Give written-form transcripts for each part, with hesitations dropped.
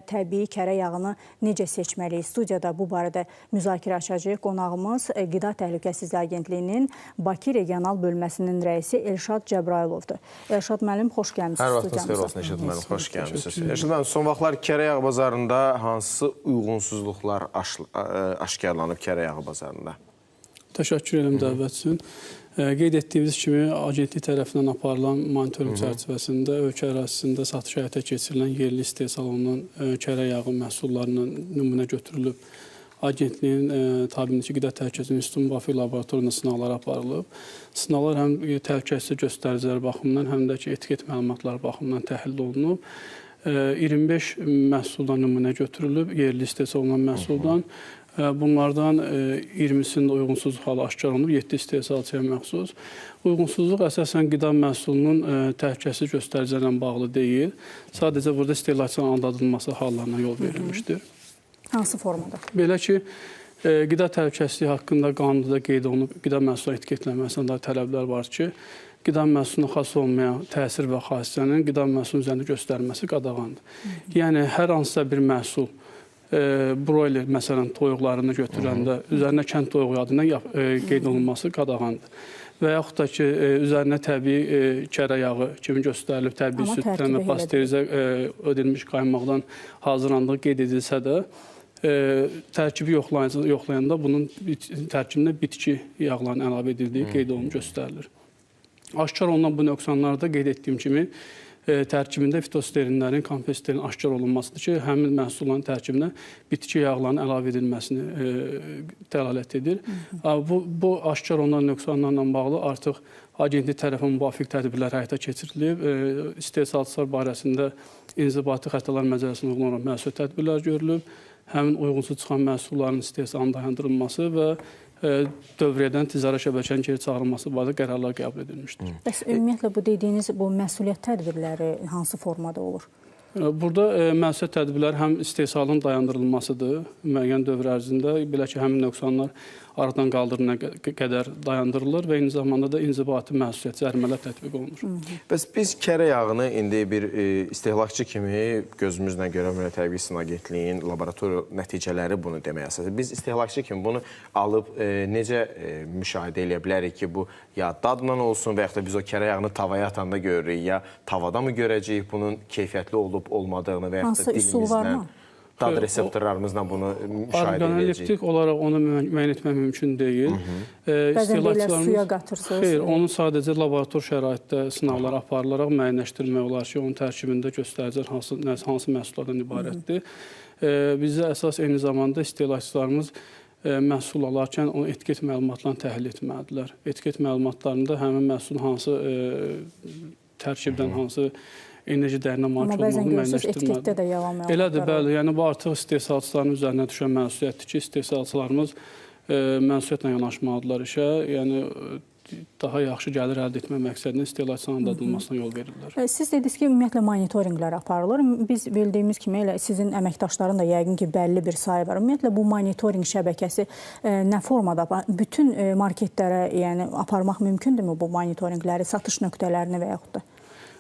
Təbii kərə yağını necə seçməliyik? Studiyada bu barədə müzakirə açacağıq. Qonağımız Qida Təhlükəsizliyi Agentliyinin Bakı Regional Bölməsinin rəisi Elşad Cəbrayılovdur. Elşad müəllim, xoş gəlmisiniz studiyamıza. Hər vaxtınız xeyir olsun Elşad müəllim, xoş gəlmisiniz. Elşad müəllim, son vaxtlar kərə yağı bazarında hansı uyğunsuzluqlar aşkarlanıb kərə yağı bazarında? Təşəkkür edirəm dəvət üçün. Qeyd etdiyimiz kimi, agentlik tərəfindən aparılan monitorinq çərçivəsində ölkə ərazisində satış həyata keçirilən yerli istehsal olunan kərə yağı məhsullarından nümunə götürülüb. Agentliyin tabeliyindəki Qida Təhlükəsizliyi İnstitutunun müvafiq laboratoriyasında sınaqlar aparılıb. Sınaqlar həm təhlükəsizlik göstəriciləri baxımından, həm də ki, etiket məlumatları baxımından təhlil olunub. 25 məhsuldan nümunə götürülüb, yerli istehsal olunan məhsuldan. Bunlardan 20-sinin uyğunsuzluq halı aşkar olunub, 7 istehsalçıya məxsus. Uyğunsuzluq əsasən qida məhsulunun təhlükəsizlik göstəricilərlə bağlı deyil. Sadəcə burada istehlakçının aldadılması hallarına yol verilmişdir. Hansı formada? Belə ki, qida təhlükəsizliyi haqqında qanunda da qeyd olunub, qida məhsulunun etiketlənməsinə dair tələblər var ki, qida məhsuluna xas olmayan təsir və xassənin qida məhsulunun üzərində göstərilməsi qadağandır. Yəni, hər hansısa bir məhsul, broiler, məsələn, toyuqlarını götürəndə üzərinə kənd toyuğu adından qeyd olunması qadağandır. Və yaxud da ki, üzərinə təbii kərə yağı kimi göstərilib, təbii süddən və pasterizə edilmiş qaymaqdan hazırlandığı qeyd edilsə də, tərkibi yoxlayanda bunun tərkibində bitki yağlarının əlavə edildiyi qeyd olunub göstərilir. Aşkar olunan bu nöqsanlarda qeyd etdiyim kimi, tərkibində fitosterinlərin, komposterin aşkar olunmasıdır ki, həmin məhsulların tərkibinə bitki yağlarının əlavə edilməsini dəlalət edir. Bu aşkar olunan nöqsanlarla bağlı artıq agentlik tərəfindən müvafiq tədbirlər həyata keçirilib. İstehsalçılar barəsində inzibati xətalar məcəlləsinə uyğun olaraq məsuliyyət tədbirlər görülüb. Həmin uyğunsuz çıxan məhsulların istehsalının dayandırılması və dövriyyədən ticarət şəbəkənin geri çağırılması barədə qərarlar qəbul edilmişdir. Bəs ümumiyyətlə bu dediyiniz bu məsuliyyət tədbirləri hansı formada olur? Burada məsuliyyət tədbirləri həm istehsalın dayandırılmasıdır müəyyən dövr ərzində, belə ki, həmin nöqsanlar aradan qaldırılana qədər dayandırılır və eyni zamanda da inzibati məsuliyyət, cərimələr tətbiq olunur. Bəs biz kərə yağını indi bir istehlakçı kimi gözümüzlə görə Milli Təhlükəsizlik Agentliyinin laboratoriya nəticələri bunu deməyə əsasdır. Biz istehlakçı kimi bunu alıb necə müşahidə eləyə bilərik ki, bu ya dadla olsun və yaxud da biz o kərə yağını tavaya atanda görürük, ya tavada mı görəcəyik bunun keyfiyyətli olub olmadığını və yaxud da dilimizlə, dad reseptorlarımızla bunu müşahidə edəcəyik. Orqanoleptik olaraq onu müəyyən etmək mümkün deyil. Bəzən deyirlər, suya qatırsınız. Xeyr, onu sadəcə laborator şəraitdə sınaqlar aparılaraq müəyyənləşdirmək olar ki, onun tərkibində göstəricilər hansı məhsullardan ibarətdir. Bizə əsas eyni zamanda istehlakçılarımız məhsul alarkən onu etiket məlumatlarını təhlil etməlidirlər. Etiket məlumatlarında həmin məhsulun hansı tərkibdən, hansı enerji dəyərinə malik olmağını müəyyənləşdirməlidir. Elədir, bəli. Yəni, bu artıq istehsalçıların üzərinə düşən məsuliyyətdir ki, istehsalçılarımız məsuliyyətlə yanaşmalıdırlar işə. Yəni, daha yaxşı gəlir əldə etmək məqsədində istehlakçıların aldadılmasına yol verirlər. Siz dediniz ki, ümumiyyətlə monitorinqlər aparılır. Biz bildiyimiz kimi, elə sizin əməkdaşların da yəqin ki, bəlli bir sayı var. Ümumiyyətlə, bu monitorinq şəbəkəsi nə formada? Bütün marketlərə yəni, aparmaq mümkündürmü bu monitorinqləri, satış nöqtələrini və yaxud da?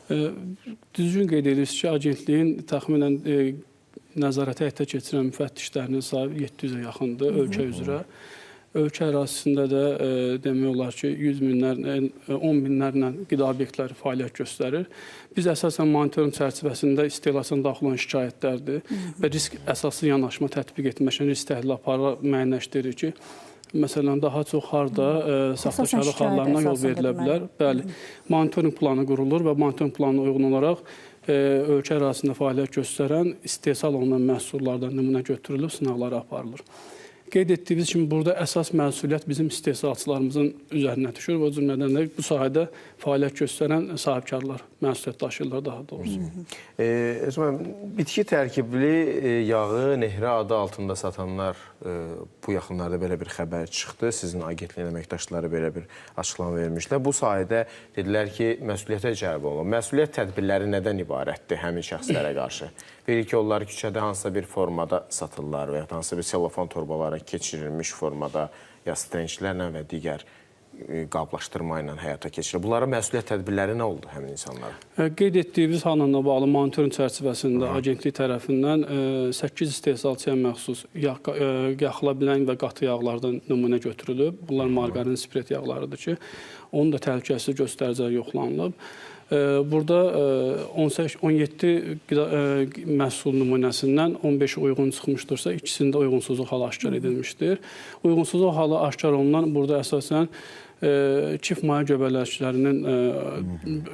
Düzgün qeyd edirsiniz ki, agentliyin təxminən nəzarətə həyata keçirən müfəttişlərinin sayı 700-ə yaxındır ölkə üzrə. Ölkə ərazisində də demək olar ki, 100 minlərlə, 10 minlərlə qida obyektləri fəaliyyət göstərir. Biz əsasən monitorinq çərçivəsində istehlakçıdan daxil olan şikayətlərdir və risk əsaslı yanaşma tətbiq etmək, risk təhlili apararaq müəyyənləşdirir ki, məsələn, daha çox harda saxtakarlıq hallarına yol verilə bilər. Bəli, monitorinq planı qurulur və monitorinq planına uyğun olaraq ölkə ərazisində fəaliyyət göstərən istehsal olunan məhsullardan nümunə götürülüb, sınaqları aparılır. Qeyd etdiyimiz kimi, burada əsas məsuliyyət bizim istehsalçılarımızın üzərinə düşür və o cümlədən də bu sahədə fəaliyyət göstərən sahibkarlar məsuliyyət daşıyırlar daha doğrusu. Bitki tərkibli yağı Nehrə adı altında satanlar bu yaxınlarda belə bir xəbər çıxdı. Sizin agentliyin əməkdaşları belə bir açıqlama vermişlər. Bu sahədə dedilər ki, məsuliyyətə cəlb olunur. Məsuliyyət tədbirləri nədən ibarətdir həmin şəxslərə qarşı? Biri ki, onlar küçədə hansısa bir formada satırlar və ya hansısa bir selofan torbalara keçirilmiş formada ya strençlərlə və digər qablaşdırma ilə həyata keçirilir. Bunlara məsuliyyət tədbirləri nə oldu həmin insanlara? Qeyd etdiyimiz halına bağlı monitorinq çərçivəsində agentlik tərəfindən 8 istehsalçıya məxsus yaxıla bilən və qatı yağlardan nümunə götürülüb. Bunlar marqarin, spret yağlarıdır ki, onun da təhlükəsizlik göstəriciləri yoxlanılıb. Burada 17 məhsul nümunəsindən 15 uyğun çıxmışdırsa, ikisində uyğunsuzluq halı aşkar edilmişdir. Uyğunsuzluq halı aşkar olunan burada əsasən kif maya göbələklərinin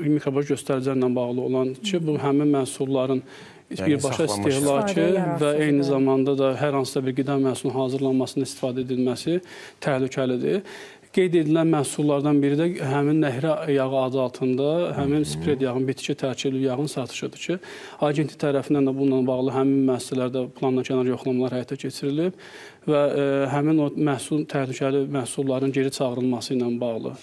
mikrobioloji göstəricilərlə bağlı olan ki, bu həmin məhsulların birbaşa istehlakı və eyni zamanda da hər hansısa bir qida məhsulunun hazırlanmasında istifadə edilməsi təhlükəlidir. Qeyd edilən məhsullardan biri də həmin nəhrə yağı adı altında həmin spred yağın, bitki tərkibli yağın satışıdır ki, agentlik tərəfindən də bununla bağlı həmin müəssisələrdə planla kənar yoxlamalar həyata keçirilib və həmin o məhsul, təhlükəli məhsulların geri çağırılması ilə bağlı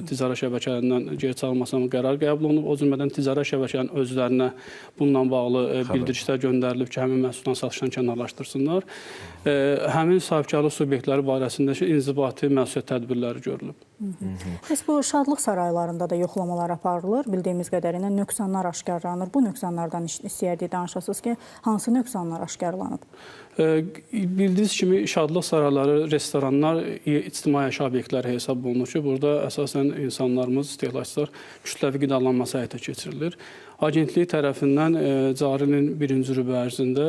ticarət şəbəkələrindən geri çağırılmasına qərar qəbul olunub. O cümlədən ticarət şəbəkələrinin özlərinə bununla bağlı bildirişlər göndərilib ki, həmin məhsuldan satışdan kənarlaşdırsınlar. Həmin sahibkarlıq subyektləri barəsində inzibati məsuliyyət tədbirləri görülüb. Bəs bu şadlıq saraylarında da yoxlamalar aparılır. Bildiyimiz qədərilə nöqsanlar aşkarlanır. Bu nöqsanlardan istəyərdik danışasınız ki, hansı nöqsanlar aşkarlanıb? Bildiyiniz kimi şadlıq sarayları, restoranlar ictimai yaşayış obyektləri hesab olunur ki, burada əsasən insanlarımız, istehlakçılar kütləvi qidalanması həyata keçirilir. Agentlik tərəfindən cari ilin birinci rübə ərzində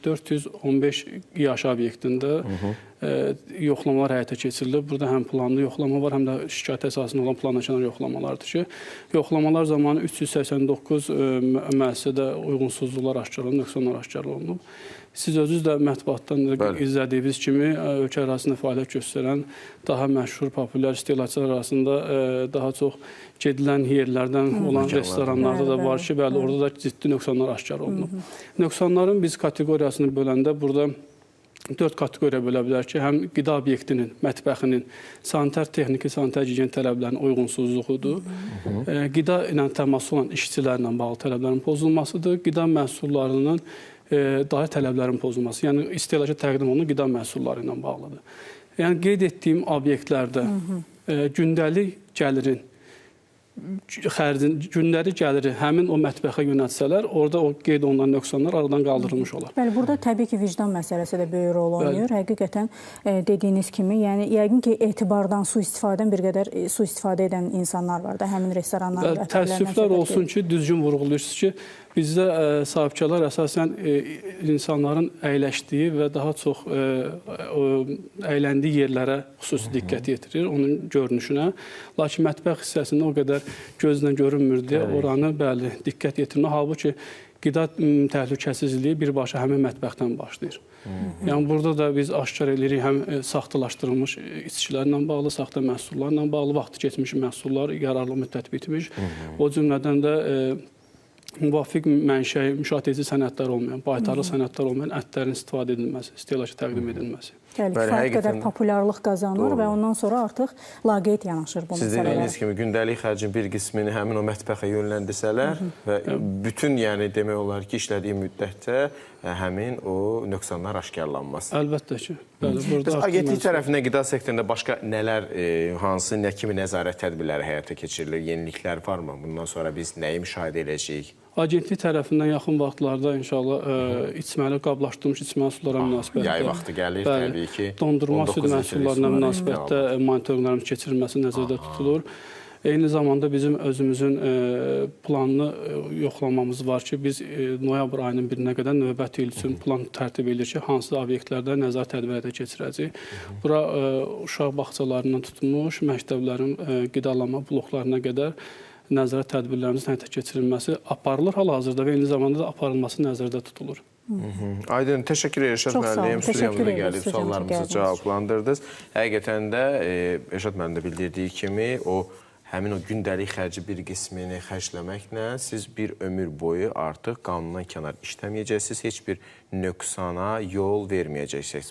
415 yaşayış obyektində yoxlamalar həyata keçirilir. Burada həm planlı yoxlama var, həm də şikayət əsasında olan planlaşan yoxlamalardır ki, yoxlamalar zamanı 389 müəssisədə uyğunsuzluqlar aşkar olunub, nöqsanlar aşkar olunub. Siz özünüz də mətbuatdan da izlədiyiniz kimi ölkə ərazisində fəaliyyət göstərən daha məşhur, populyar istehlakçılar arasında daha çox gedilən yerlərdən olan restoranlarda da var ki, bəli, orada da ciddi nöqsanlar aşkar olunub. Nöqsanların biz kateqoriyasını böləndə burada 4 kateqoriya bölə bilər ki, həm qida obyektinin, mətbəxinin sanitar texniki, sanitar gigiyen tələblərinin uyğunsuzluğudur, qida ilə təması olan işçilərlə bağlı tələblərin pozulmasıdır, qida məhsullarının dair tələblərin pozulması, yəni istehlaka təqdim olunan qida məhsulları ilə bağlıdır. Yəni qeyd etdiyim obyektlərdə gündəlik gəlirin, xərcin, gündəlik gəliri həmin o mətbəxə yönəltsələr, orada o qeyd olunan nöqsanlar aradan qaldırılmış olar. Bəli, burada təbii ki, vicdan məsələsi də böyük rol oynayır. Həqiqətən dediyiniz kimi, yəni yəqin ki, etibardan, sui-istifadədən bir qədər sui-istifadə edən insanlar var da həmin restoranların. Təəssüflər olsun ki, düzgün vurğulayırsınız ki, bizdə sahibkarlar əsasən insanların əyləşdiyi və daha çox əyləndiyi yerlərə xüsusi diqqət yetirir, onun görünüşünə. Lakin mətbəx hissəsində o qədər gözlə görünmür deyə oranı bəli, diqqət yetirmə. Halbuki qida təhlükəsizliyi birbaşa həmin mətbəxdən başlayır. Yəni burada da biz aşkar edirik həm saxtalaşdırılmış içkilərlə bağlı, saxta məhsullarla bağlı, vaxtı keçmiş məhsullar, yararlı müddət bitmiş. O cümlədən də müvafiq mənşəyi, müşahidə edici sənədlər olmayan, baytarlı sənədlər olmayan ətlərin istifadə edilməsi, istehlaka təqdim edilməsi. Bəli, kifayət qədər populyarlıq qazanır və ondan sonra artıq laqeyd yanaşır bu məsələlər. Siz dediyiniz kimi gündəlik xərcin bir qismini həmin o mətbəxə yönləndirsələr və bütün, yəni demək olar ki, işlədiyi müddətdə həmin o nöqsanlar aşkarlanmaz. Əlbəttə ki. Bəs agentlik tərəfindən qida sektorunda başqa nələr, hansı, nə kimi nəzarət tədbirləri həyata keçirilir, yeniliklər varmı? Bundan sonra biz nəyi müşahidə edəcəyik? Agentlik tərəfindən yaxın vaxtlarda inşallah içməli, qablaşdırılmış içməli sulara münasibətdə. Yay vaxtı gəlir təbii ki. Dondurma süd məhsullarına münasibətdə monitorinqlərin keçirilməsi nəzərdə tutulur. Eyni zamanda bizim özümüzün planlı yoxlamamız var ki, biz noyabr ayının 1-nə qədər növbəti il üçün plan tərtib edirik ki, hansı obyektlərdə nəzarət tədbiri həyata keçirəcəyik. Bura uşaq bağçalarından tutmuş, məktəblərin qidalanma bloklarına qədər nəzarət tədbirlərimizin həyata keçirilməsi aparılır hal-hazırda və eyni zamanda da aparılması nəzərdə tutulur. Aydın, təşəkkür edirəm Elşad müəllim, studiyamıza gəlib suallarımızı cavablandırdınız. Həqiqətən də Elşad müəllim də bildirdiyi kimi, o həmin o gündəlik xərci bir qismini xərcləməklə siz bir ömür boyu artıq qanundan kənar işləməyəcəksiniz, heç bir nöqsana yol verməyəcəksiniz.